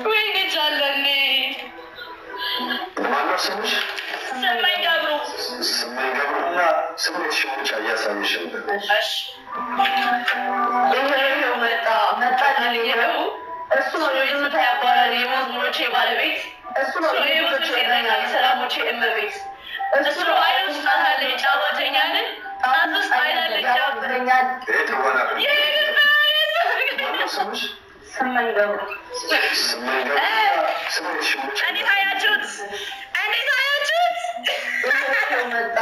ወይኔ ጃለኔ። ማነው ስምሽ? ስመኝ ገብሩ። ስመኝ ገብሩ እና ስሜትሽን ብቻ እያሳየሽን። እሺ። ይኸው መጣ መጣልኝ። ይኸው እሱ ነው የዝምታ ያባራሪ፣ የመዝሙሮቼ ባለቤት። እሱ ነው። እሱ የህይወቶቼ እረኛ፣ የሰላሞቼ እመቤት። እሱ ነው። አይን ውስጥ ጣት አለ ይጫወተኛል፣ ጣት ውስጥ አይን አለ ይጫወተኛል። ያባብለኛል። ይሄ ትወና። ማነው ስምሽ? ስመኝ ገብሩ። ስመኝ ገብሩ እና ስሜትሽን ብቻ። እንዴት አያችሁት? እንዴት አያችሁት? ይኸው መጣ።